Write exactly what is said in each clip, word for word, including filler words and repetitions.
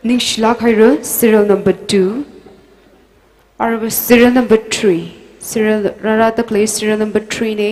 Ningshilāk haira, serial number two. Arava serial number three. Serial rārāda khalei serial number three na.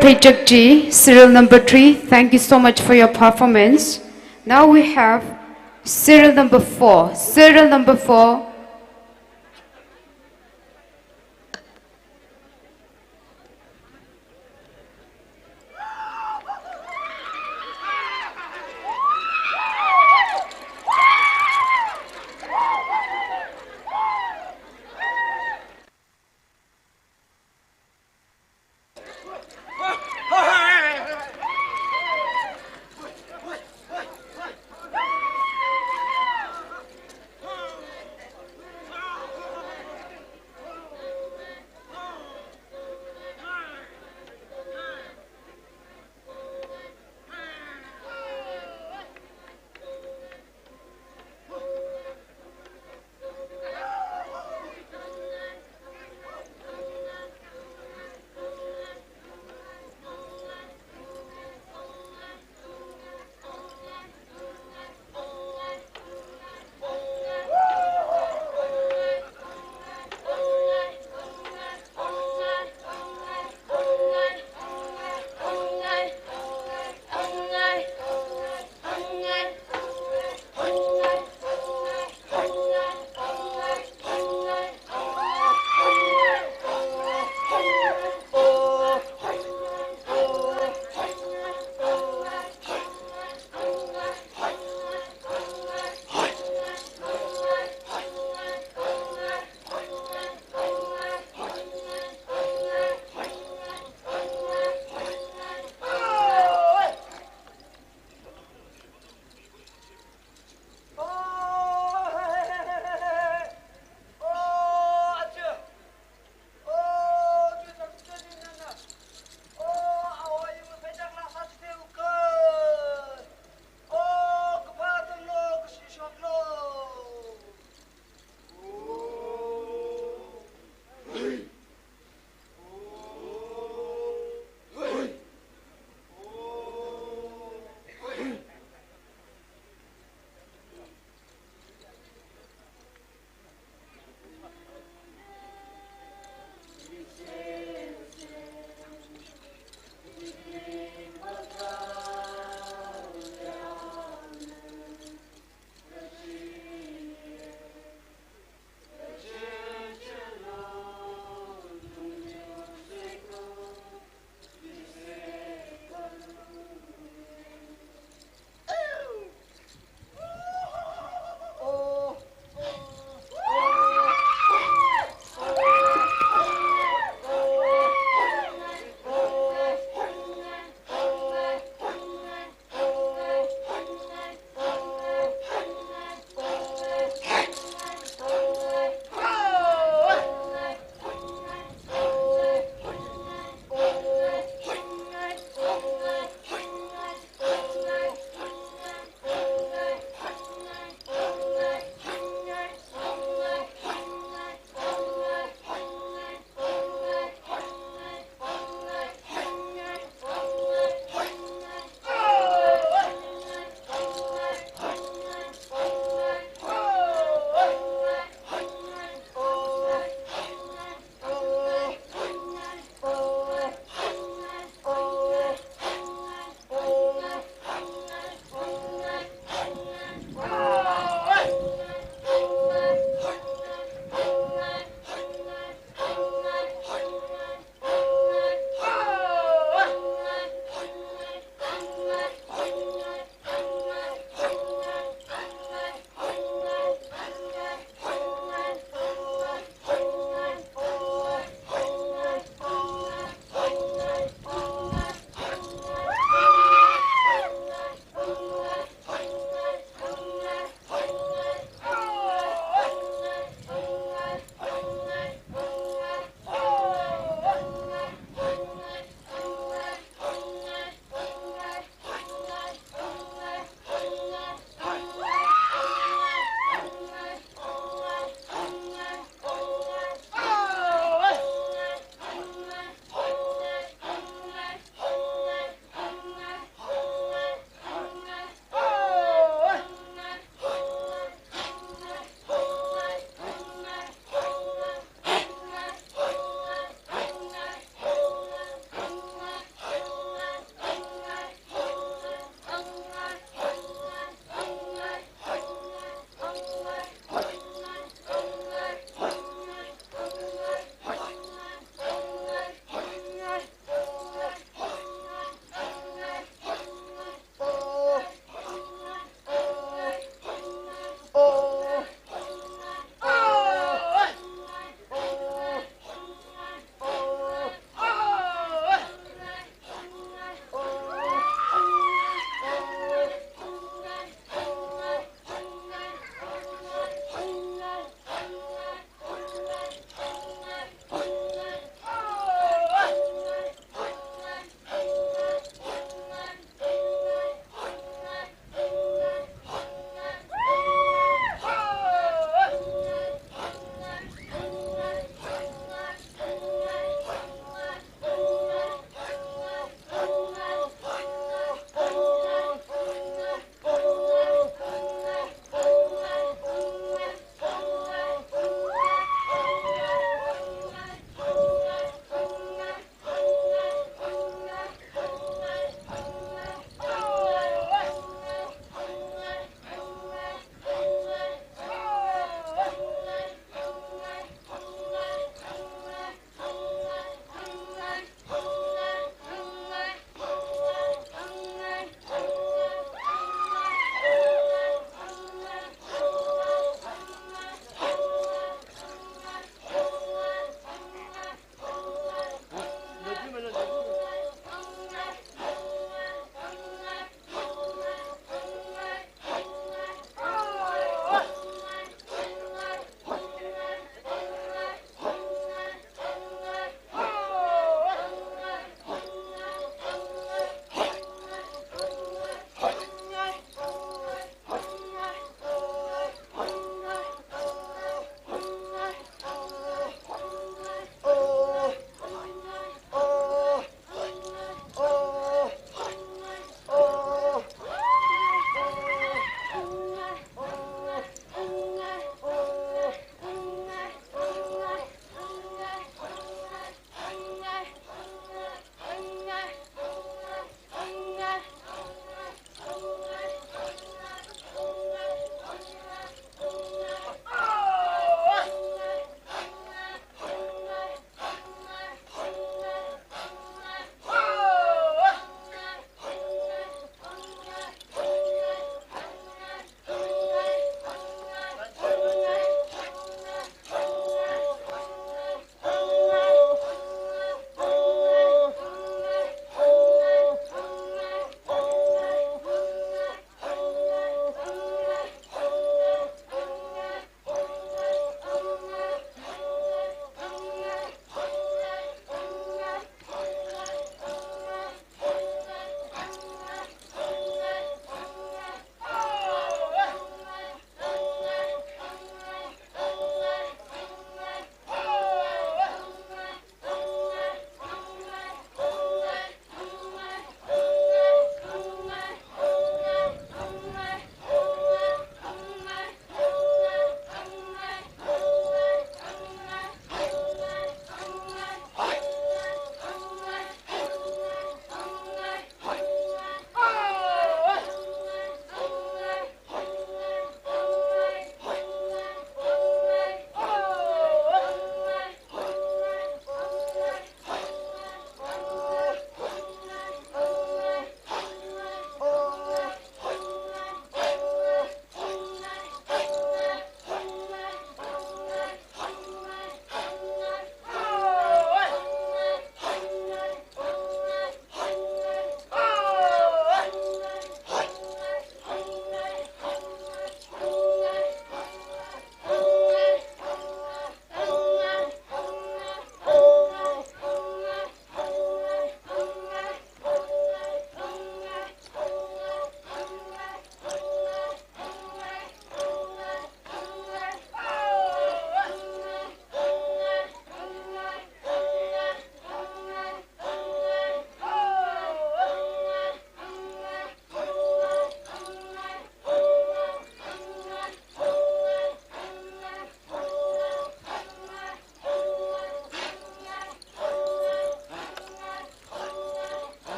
Theichakchi, serial number three, thank you so much for your performance. Now we have serial number four. Serial number four.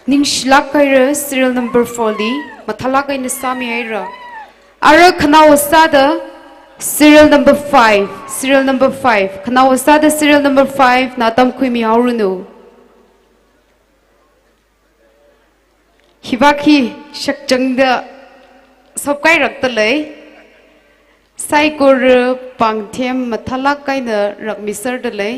Ningshilāk haira serial number four li, mathālāk eina sāmihaira. Ara khanaowa sāda serial number five, serial number five, khanaowa sāda serial number five na tamkhuimihaoranu. Hivāk hi shakchangda sopkairakta lei. Saikora pāngthem mathālāk eina rakmiserda lei.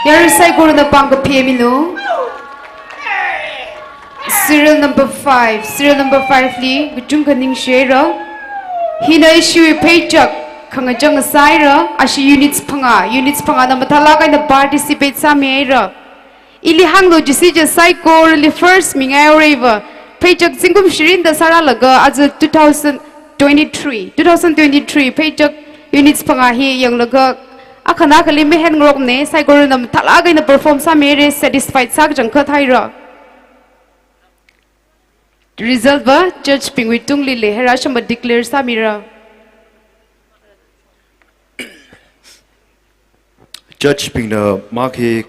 Yar saikorana pāng kaphemilu. Serial number five, serial number five li kachungkha ningshihaira. Hina ishiwui pheichak khangachang sāhaira, ashi units phangā, units phangāna mathālāk eina participate sāmihaira. Ili hānglu jisi je saikorali first mingai oreiva. Pheichak zingkum shirinda sārālaga aja two thousand twenty-three, two thousand twenty-three pheichak units phangā hi yanglaga akhana akhali mihen ngarokne, saikorana mathālāk eina perform sāmihaira, satisfied sākachangkhat haira. Result va judge bingwui tungli leihaira, shamba declare sāmira. Judge bingna mark hi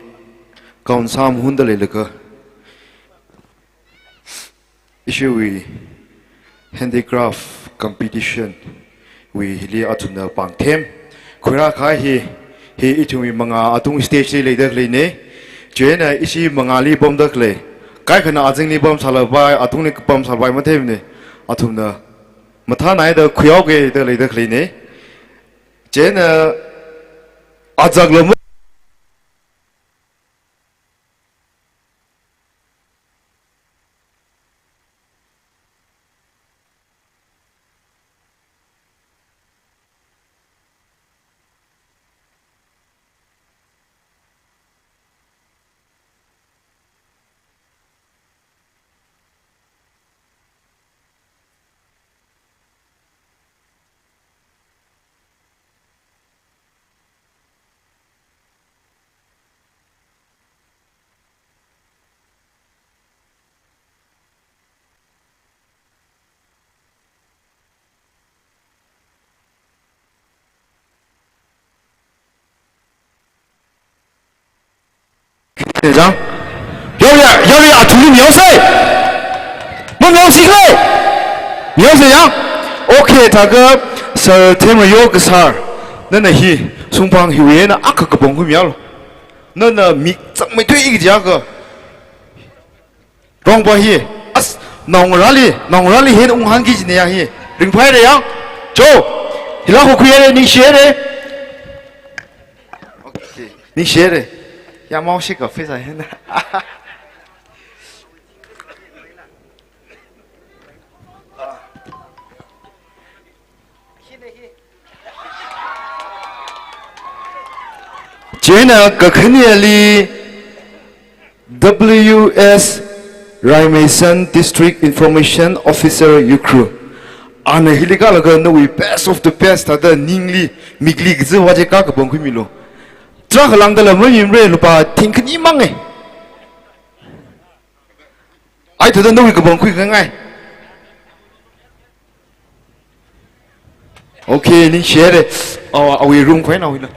count sāmahunda leilaga, ishiwui handicraft competition wui hili athumna pāngthem khuirākahai hi, hi ithumwui mangā atung stage li leida khaleine. Chieina ishi mangāli pamda khalei, kaikhana azingli pamsālapai, atungli pamsālapai matheimane. Athumna mathānaida khuihaoke da leida khaleine. Chieina azakla ma- Jang. Yao ya, yao ya, athumli mihaosei. Mamihaosi khalei. Mihaosei ya. Okay, thākha sir Themrayo Kasar, nana hi sungpang hiwui eina akha kapong khuimihaolu. Nana mik changmeithui kajiakha. Rongpa hi, as, naongarāli, naongarāli hina unghānki kajina ya hi. Ringphāhaira ya. Cho, hila hokhuihaira, ningshihaira. Okay, ningshihaira. Ya mau shi ka pheisā hina. Chieina kakhaneli W S Raimesan, District Information Officer, Ukhrul. Ana hili kālaga nawui best of the best thāda ningli, mikli kazā va je ka kapong khuimilu. Tarākha lāngdala mamimre, lupā thingkhani mange. Ai, thāda nawui kapong khuikhangai. Okay, ningshihaira. Oh, awui room khuina awuila.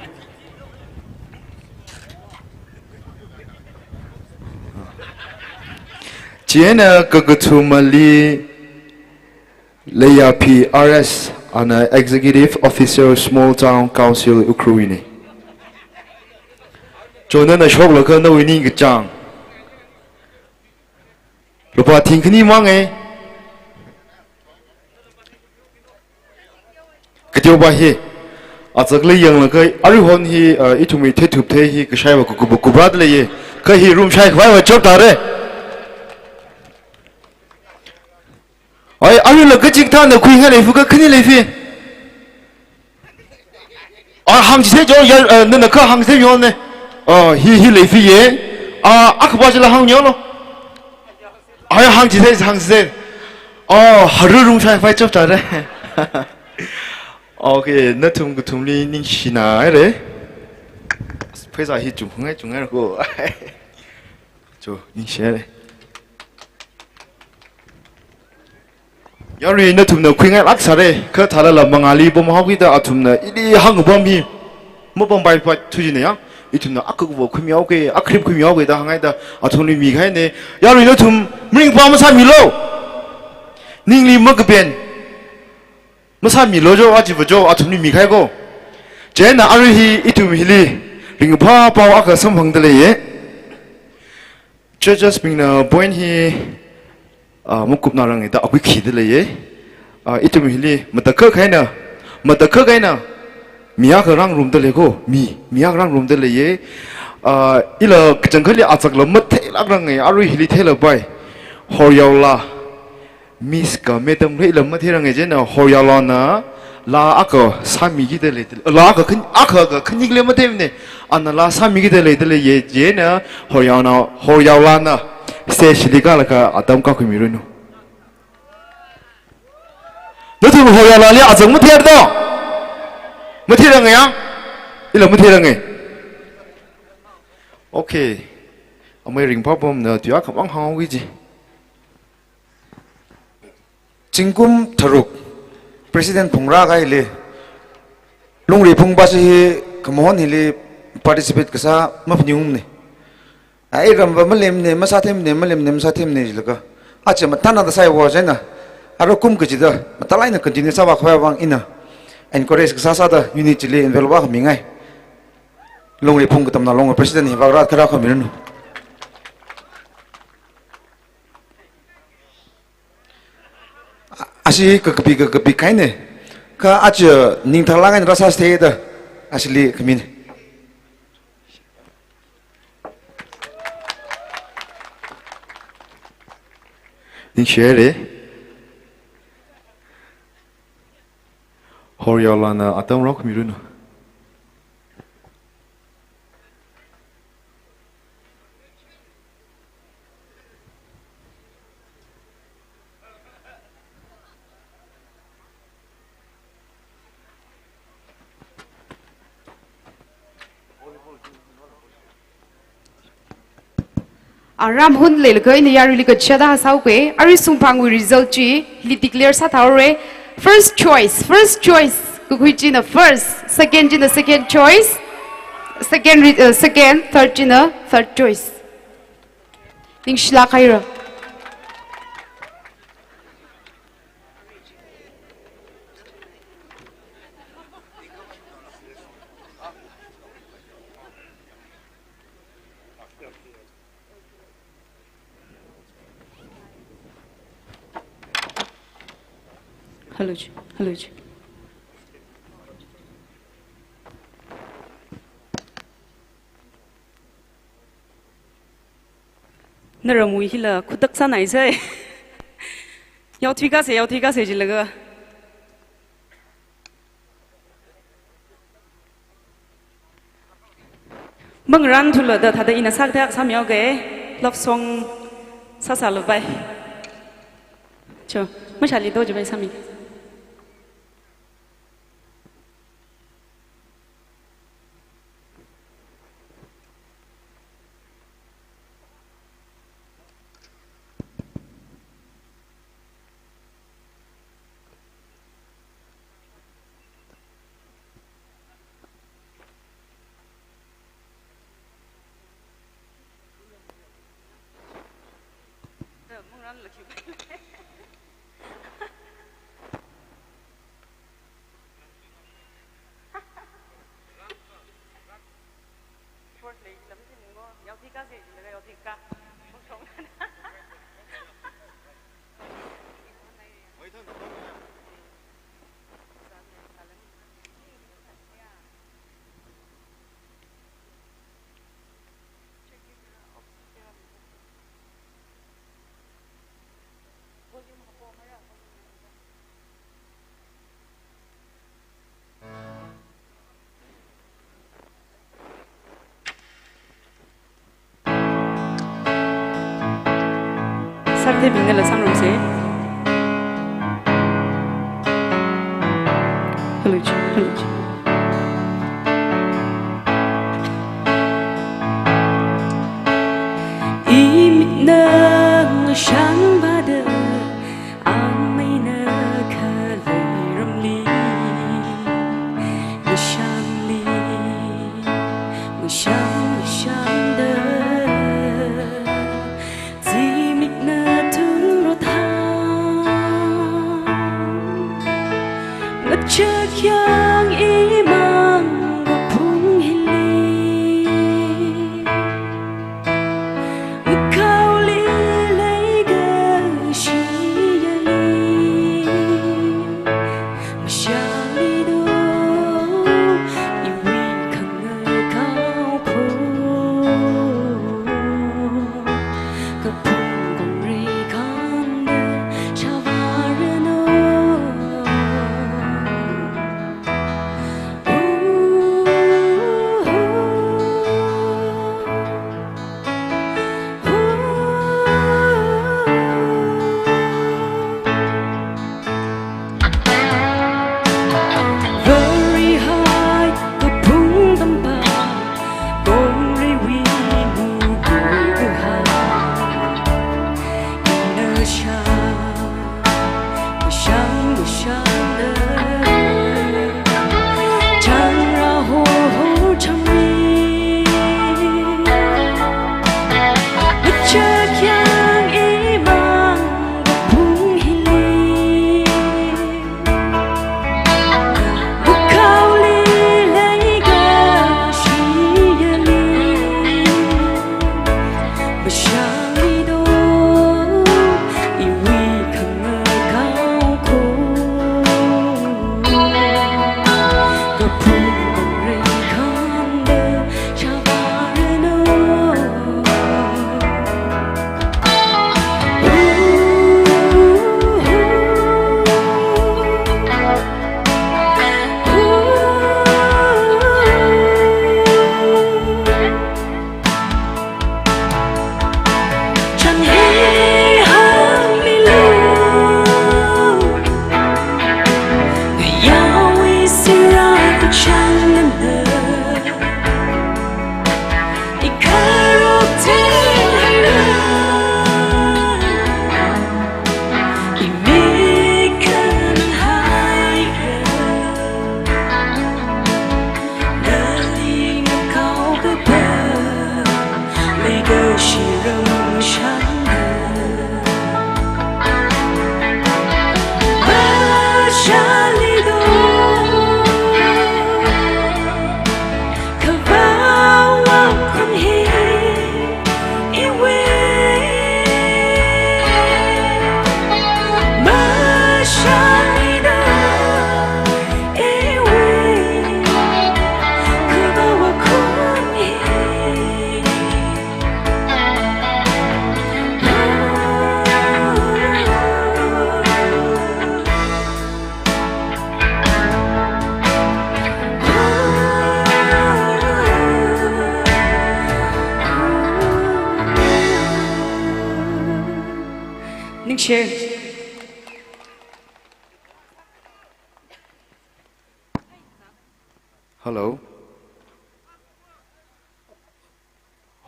Chieina kakathumali Leiya P R S, ana Executive Officer, Small Town Council, Ukhrulwuine. Cho nana shoklaga nawui ningkachāng. Lupā thingkhani mange. Kateopa hi, azakli yanglaga, aruihon hi, uh, ithumwui theithup thei hi kashaiva kukuba kubrada leiye. Kha hi room shaikhavaiva chop tāre. Ai, aruila kachikathāna khuingai leifu ka khani leifi. Ah, hāngchithei cho, ya, eh, nana kha hāngchithei yone. Ah, hi, hi leifiye. Ah, akhapa chila hāngmihaolu. Ai, hāngchithei, hāngchithei. Oh, haru room shaikhavai chop tāre. Okay, nathum kathumli ningshina haire. Pheisā hi chungkhangai chungngai ko. Cho, ningshihaire. Yarui nathumna khuingailāk sāre, kha thālala mangāli pamhaokida athumna ili hāngpam hi mapampai pai thuijine ya. Ithumna akha khuiva khuimihaoke, akhrip khuimihaoke da hāngngaida athumli mikahaine. Yarui nathum maringphā masāmilu. Ningli makapen masāmilu jo, achiva jo, athumli mikahai ko. Chieina arui hi ithum hili ringphā pao akha samphangda leiye. Judges bingna point hi, ah, makupna rang da akhui khida leiye. Ah, ithum hili matakhak eina, matakhak eina mi akha rāngarumda lei ko, mi, mi akha rāngarumda leiye. Ah, ila kachangkhali achakla matheilākranga, arui hili theilapai. Horyaola, Miss ka Madam la ila matheiranga, chieina Horyaolana laa akha sāmikida lei, laa akha khan-, akha kha khani khalei matheimana, ana laa sāmikida leidalei, chieina Horyaona, Horyaolana stage li kālaga atam kakhuimiranu. Nathum Horyaolali achak matheira do? Matheiranga ya? Ila matheiranga. Okay. Amei Ringphapamna tui akhamang hānghaoki ji. Zingkum tharuk President phungrākahaili, Lungri phungpāshi hi khamahon hili participate kasā maphaningungne. Ai ramva malemne, masāthemne, malemne, masāthemne jilaga, aja mathānada sāiva chieina, arui kum kachida mathālāk eina continue sāvākhavai vang ina encourage kasā sāda unit chili envelope akha mingai. Lungri phung katamnao Longwui President hi vāra kharā khuimiranu. Ashi kakapi kakapi kahaina. Kha aja ningtharlāk eina rāsāsei da ashili khamina. Ningshihaira. Horyaolana atam rākhuimiranu. Aram hun leilaga ina yaruili kachada sāuke, arui sungphangwui result chi hili declare sāthaora. First choice, first choice kakhui china first, second china second choice, second re-, uh, second, third china third choice. Ningshilāk haira. Hello ji, hello ji. Naramwui hila khutak sānaisei. Yaothui kasei, yaothui kasei jilaga. Mangarānthula da thāda ina sākatā sāmihaoke, love song sāsālapai. Cho, mashāli do jipai sāmi. Sākatā bingna la sāngarumsei. Hello ji, hello ji. Imitna ngashangvāda, ameina khalei ramli, ngashangli, ngashang ngashangda, zimikna thungrot hāng, ngachakyang imang kaphung hili. Makaoli leikashiyali, mashālido iwui khangakhao kho. Shalido, kavawang kung hi, iwe, mashalida, iwe, kavawang kung hi. Ningshi. Hello.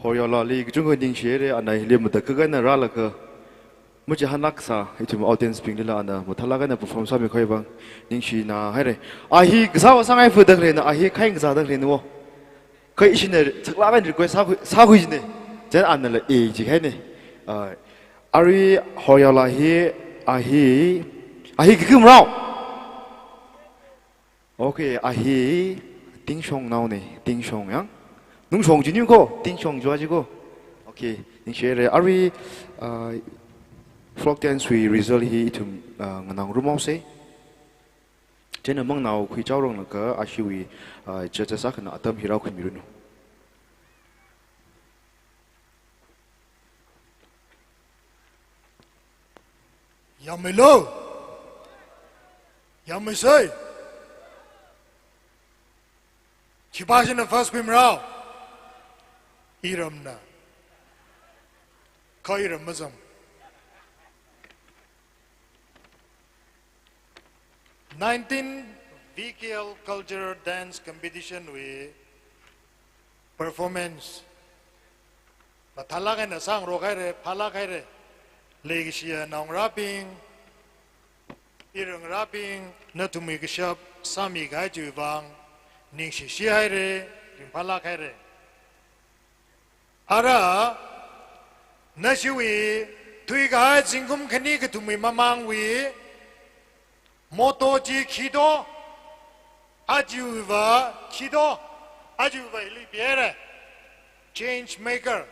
Horyaolali kachungkha ningshire, ana hili matakhak eina rālaga, machihānlāksa, ithum audience bingli la ana mathālāk eina perform sāmikhui vang ningshina haire. A hi kasā vāsāngai fu da khalei na, a hi khai kasā da khalei na wo. Kha ishina chaklāk eina request sākhui, sākhui jine. Chieina anala e jihaine. Ah, arui Horyaola hi, a hi, a hi kakhum rao. Okay, a hi Tingshong naone, Tingshong yang. Nungshong jinu ko, Tingshong jua ji ko. Okay, ningshire. Arui, ah, folk dance wui result hi ithum, ah, nganāngarumhaose. Chieina mangnao khuichaoranglaga ashiwui, ah, judges akhana atam hi rākhuimiranu. Yangmeilo. Yangmeisei. Khipāshina first khuimirao. Iramna. Kha iram mazang. Nineteen V K L Cultural Dance Competition wui performance mathālāk eina sāngarok haire, phālāk haire. Leikashiya naongarābing, irangarābing, nathumwui kashap sāmikahai chiwui vang ningshishi haire, ringphālāk haire. Ara, nashiwui thuikahai zingkum khani kathumwui mamangwui motto chi khi do, ajawui vā khi do, ajawui vā hili pihaire, change maker.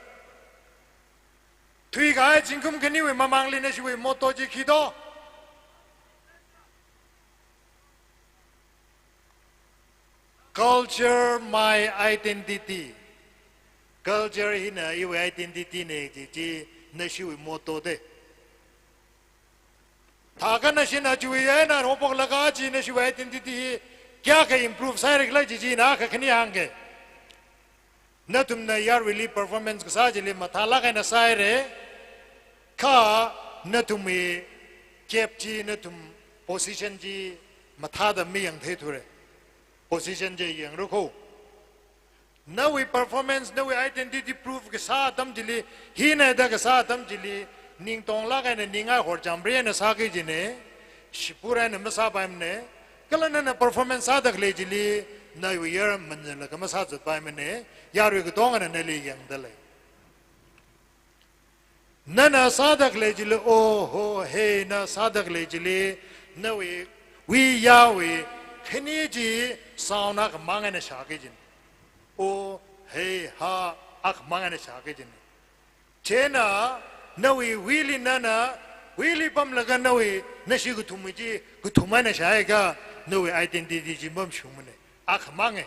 Thuikahai zingkum khaniwui mamangli nashiwui motto chi khi do. Culture my identity. Culture hina iwui identity ne chi chi nashiwui motto de. Thākha nashina chiwui eina haophoklaga chi nashiwui identity hi kayākha improve sāhaira khala chi chi ina kakhane hāngke. Nathumna yaruili performance kasā chili mathālāk eina sāhaire. Kha nathumwui gap chi, nathum position chi mathāda mayangtheithure. Position chi yangra ko. Nawui performance, nawui identity prove kasā atam chili, hina da kasā atam chili, ningtonglāk eina ningai horchamri eina sāki jine, shipur eina masāpaimane, kala nana performance sāda khalei chili, nawui yar manzanlaga masāzatpaimane, yarui katongana nali yangda lei. Nana sāda khalei chili, o, ho, he, na sāda khalei chili, nawui, wui, yawui, khani chi sound akhamang eina shāki jin. O, he, ha, akhamang eina shāki jin. Chieina, nawui, wuili nana, wuili pamlaga nawui, nashi kathumwui chi, kathum eina shāhaiakha, nawui identity chi mamashungmane. Akhamange,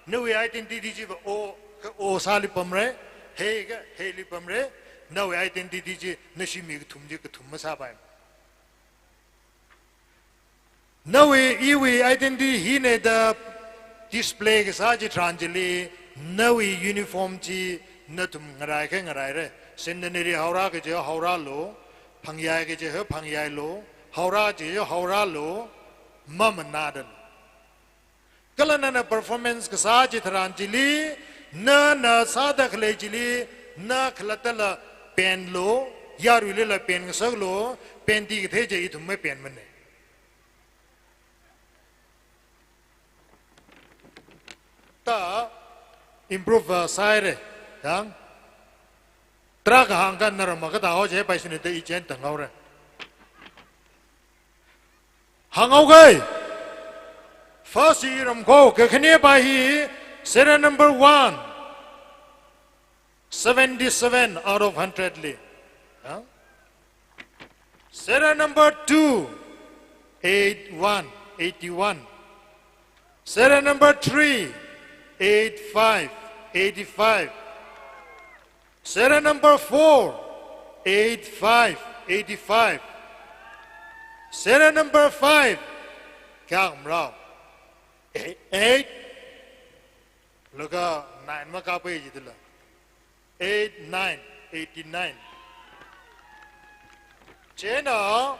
nawui identity chiva o, ka o sāli pamre, he ka heli pamre, nawui identity chi nashi mi kathum chi kathum masāpai. Nawui, iwui identity hine da display kasā chitharan chili, nawui uniform chi nathum ngaraikha ngaraire. Centenary haora kaji haoralo, Phangyai kaji haophangyailo, haora kaji haoralo, mamanadalo. Kala nana performance kasā chitharan chili, nana sāda khalei chili, na khalattala penlo, yaruilila pen ngasaklo, penti kathei chi ithum mapenmane. Ta improve, uh, sāhaire, yang. Tarākha hāngkha nara makathā hao je paisine da ijen tanghaore. Hānghaoke. First hi ramko, kakhanepa hi serial number one, seventy-seven out of hundred li. Ha? Serial number two, eight one, eighty-one. Serial number three, eight five, eighty-five. Serial number four, eight five, eighty-five. Serial number five, kayākha marao? Eight, eight, laga nine makāpai jidala. Eight nine, eighty-nine. Chieina,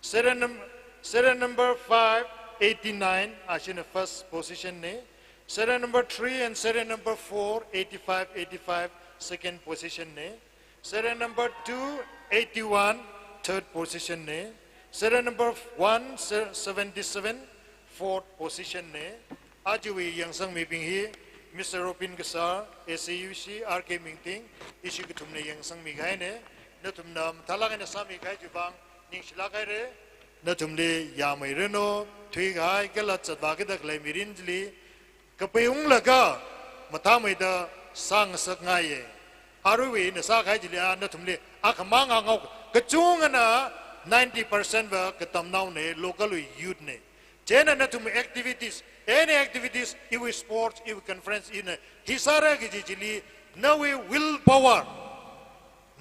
serial num-, serial number five, eighty-nine, ashina first position ne. Serial number three and serial number four, eighty-five, eighty-five, second position ne. Serial number two, eighty-one, third position ne. Serial number one, se-, seventy-seven, fourth position ne. Ajawui yangsangmibing hi, Mister Robin Kasar, S A U C, R K Mingting, ishi kathumna yangsangmi kahaine. Nathumna mathālāk eina sāmi kahai chiwui vang ningshilāk haire. Nathumli yāmeiranu, thuikahai kala zatvā kida khalei mirin chili, kapai unglaga mathāmeida sāngasakngaiye. Aruiwui ina sākahai chili a nathumli akhamang hānghao, kachungana ninety percent va katamnaone, local wui youth ne. Chieina nathum activities, any activities, iwui sports, iwui conference, ina hi sāra kaji chili, nawui willpower,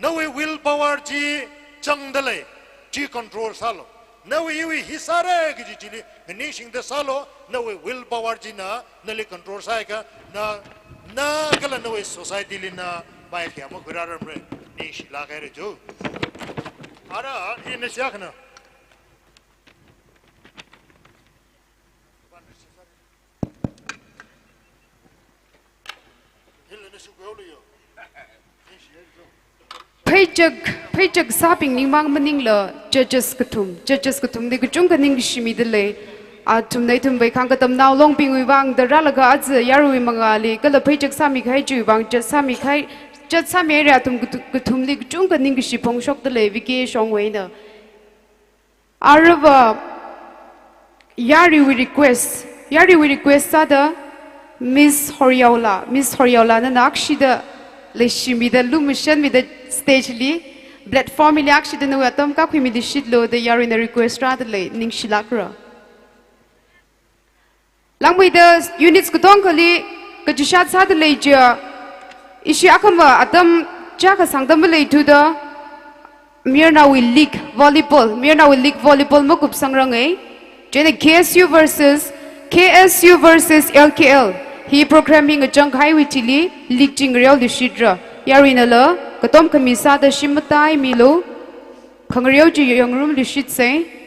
nawui willpower chi zangda lei, chi control sālu. Nawui iwui hi sāra kaji chili nganingshingda sālu, nawui willpower china nali control sāhaiakha, na, na kala nawui society li na maikhayā makhuirāramre, ningshilāk haire jo. Ara, ina shakna. Pheichak, pheichak sābing ningmang maningla judges kathum, judges kathumli kachungkha ningkashi mida lei. Athumna ithumwui khang katamnao longbingwui vang da rālaga aja yaruiwui mangāli kala pheichak sāmi kahai chiwui vang, judge sāmi kahai, judge sāmihaira athum kathu-, kathumli kachungkha ningkashi phongshokda lei, V K Shongwuina. Aruiva yaruiwui request, yaruiwui request sāda Miss Horyaola, Miss Horyaola nana akshida leishimida, lumashanmida stage li, platform li akshida nawui atam kakhuimida shitlu da yaruina request rāda lei, ningshilākra. Langmeida units katongali kachishat sāda lei chiakha, ishi akhama atam chiyākha sāngda maleithuda, mayarnaowui league volleyball, mayarnaowui league volleyball makupsangrange. Chieina K S U versus, K S U versus L K L. Hi program hi ngachang kahaiwui thili league chi ngareoluishitra. Yaruinala katom khami sāda shim mataimilu. Khangareo chi yangrumluishitse.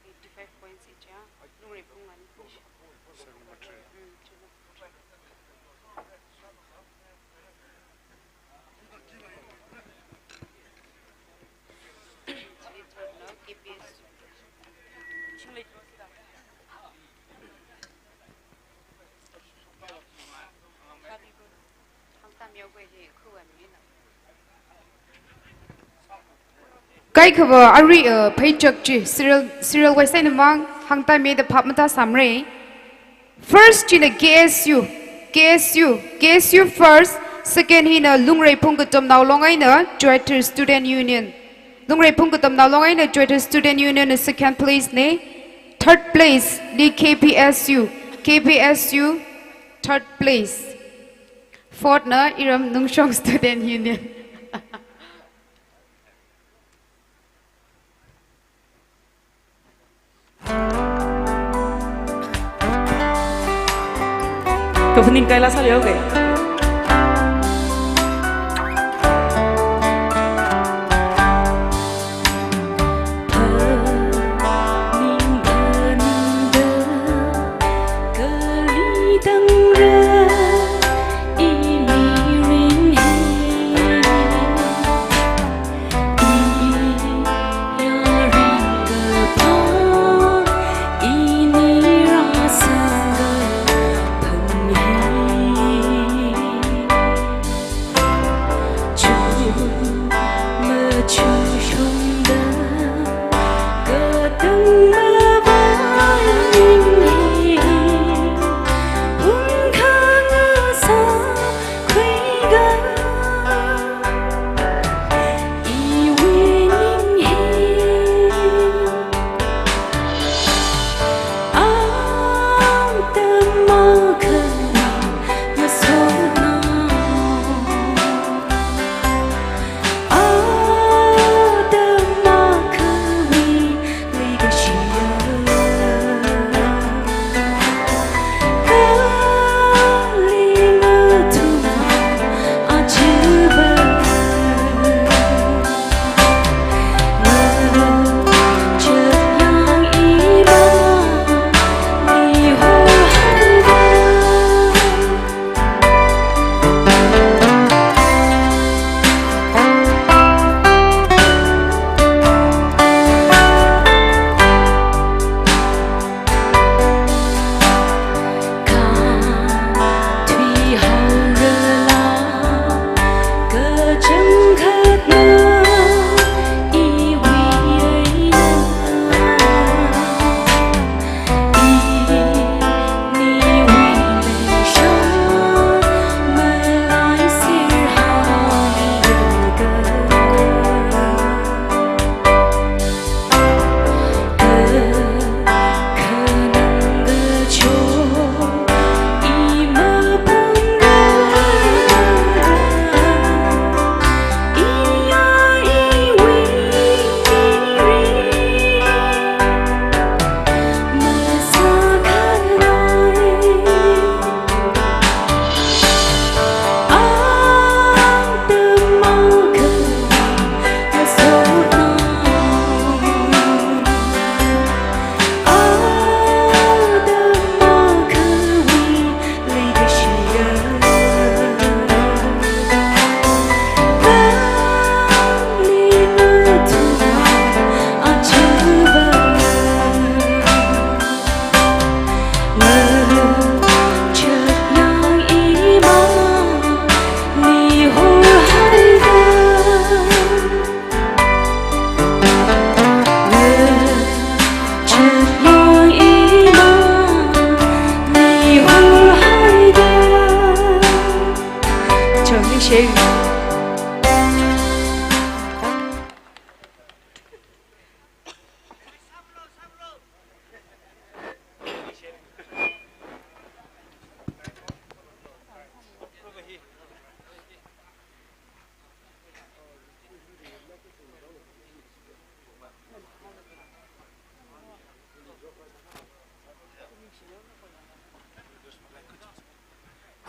Eighty-five points each, ah. Lungreiphung ani. Serial number three. Mm, chilo. Chili third na K P S. Chingli. Kaikhava arui, uh, pheichak chi serial, serial wise eina mang hāngtāmeida phap matāsāmara. First china K S U, K S U, K S U first, second hina Lungreiphung Katamnao Long eina Choithar Student Union. Lungreiphung Katamnao Long eina Choithar Student Union na second place ne. Third place li K P S U, K P S U third place. Fourth na iram Nungshong Student Union. Kaphaning kaila sāleo ke.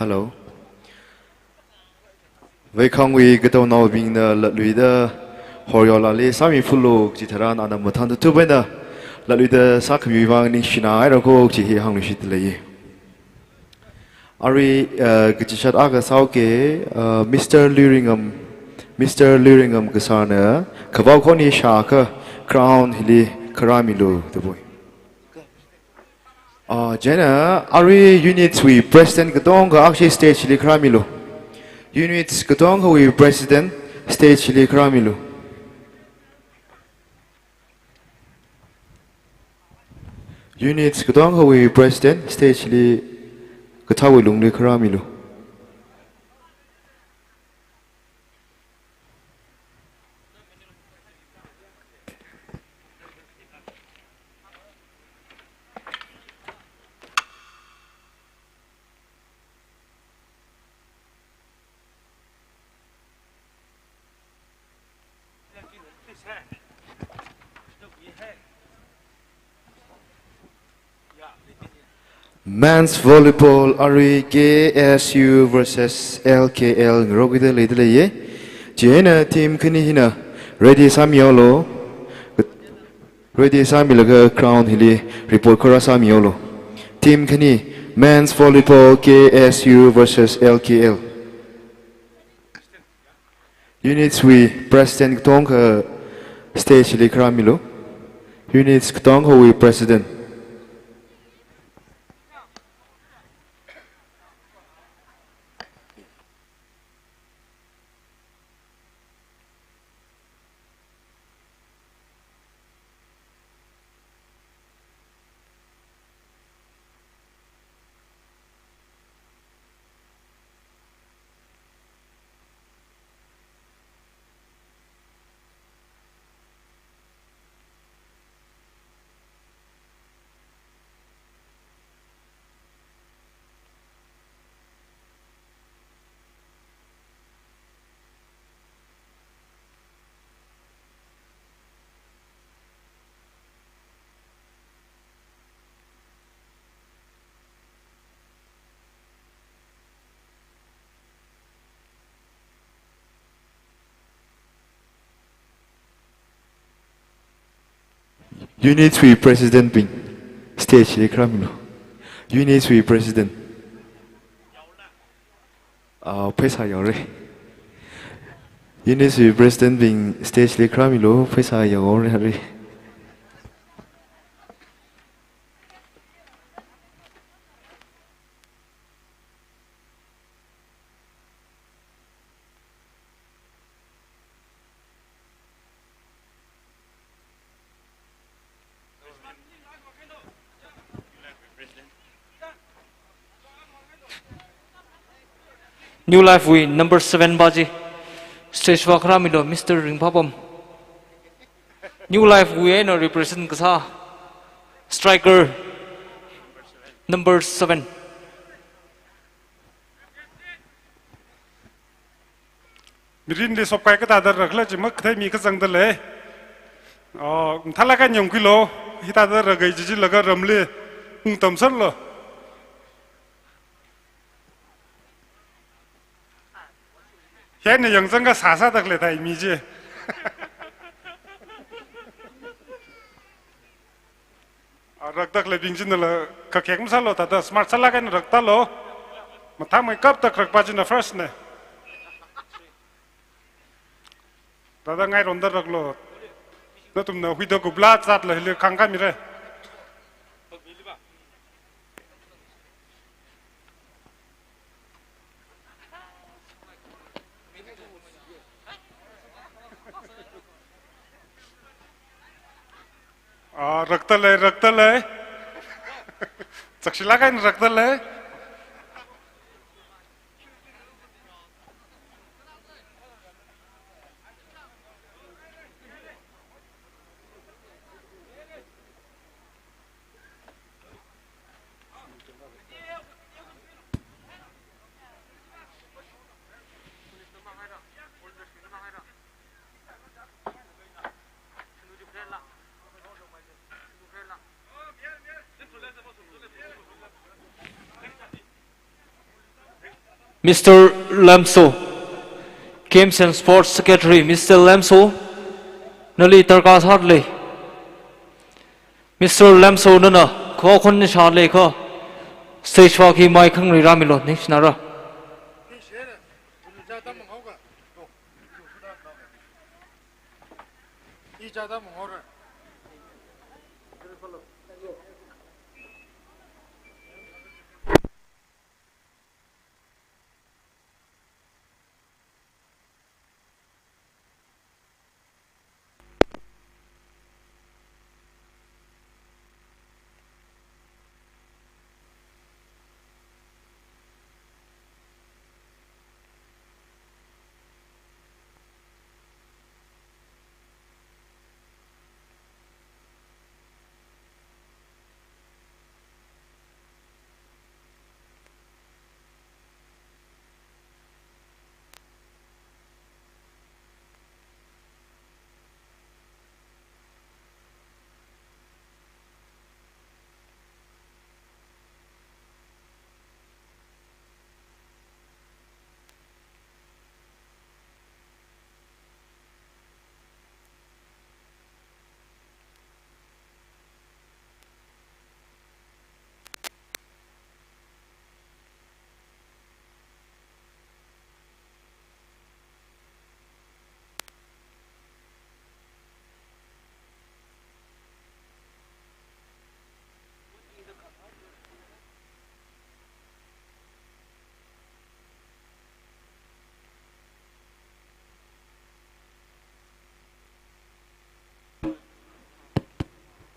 Hello. Veikhangwui kataonaobingna latluida horyola li sāmi phulu kaji tharan ana mathān tutup eina latluida sākhamiwui vang ningshina haira ko kaji hi hāngluishit leiya. Arui, uh, kachishat akha sāuke, uh, Mister Luiringam, Mister Luiringam kasarna khavao khoni shākha crown hili kharāmilu da poi. Ah, chieina arui units wui president katonga akshi stage li kharāmilu. Units katonga wui president stage li kharāmilu. Units katonga wui president stage li kathāwui lungli kharāmilu. Men's volleyball arui K S U versus L K L ngarokida leida leiya. Chieina team khani hina ready sāmihaolu. Ready sāmilaga crown hili report kharā sāmihaolu. Team khani, men's volleyball K S U versus L K L. Units wui president katonga stage li kharāmilu. Units katonga wui president. Unit three President bing stage li kharāmilu. Unit three President. Ah, pheisā yaora. Unit three President bing stage li kharāmilu, pheisā yaora. New Life wui number seven pa chi stage va kharāmilu, Mister Ringphapam. New Life wui eina represent kasā striker number seven. Mirinli shopkai kathāda rakhala chi makathei mi kazangda lei. Oh, mathālāk eina yangkhuilu, hithāda rakhai jijilaga ramli ungtamserlu. Hieina yangzangakha sāsāda khalei thāi mi chi. Ah, rakda khaleibing chinala kakhek masālu, thāda smart sālāk eina raktalu. Mathāmeikapta rakpa china first na. Thāda ngaironda raklu. Nathumna huida kupla zatla hili khangkhamira. Ah, rakta lei, rakta lei. Chakshilāk eina rakta lei. Mister Lamso, Games and Sports Secretary, Mister Lamso, nali darkar sālei. Mister Lamso, nana kho khon ni shālei kho, stage wui khi mic khangarei rāmilu, ningshinara.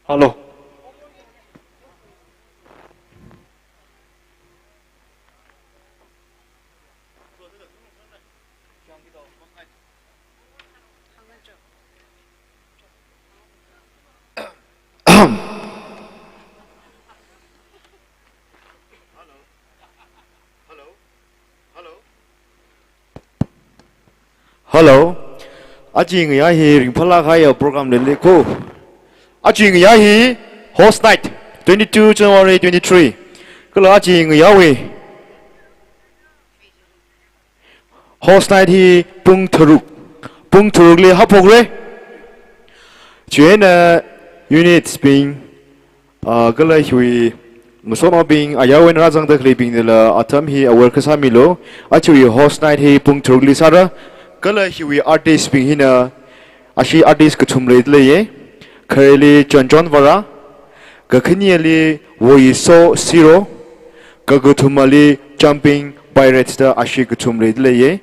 Hello. Hello. Aja ngayā hi ringphālāk kahai program leilei kho. Aja ngayā hi Host Night, twenty-two January twenty-three. Kala aja ngayāwui Host Night hi pung tharuk, pung tharukli haophokra. Chieina units bing, ah, kala hiwui ngasotnaobing, ayarwui eina rāzangda khaleibingnala atam hi aware kasā milu. Ajawui Host Night hi pung tharukli sāra. Kala hiwui artist bing hina ashi artist kathum leidalei ye. Khareili John John Vara, kakhaneali Woiso Siro, kakathumali Jumping Pirates da ashi kathum leidalei ye.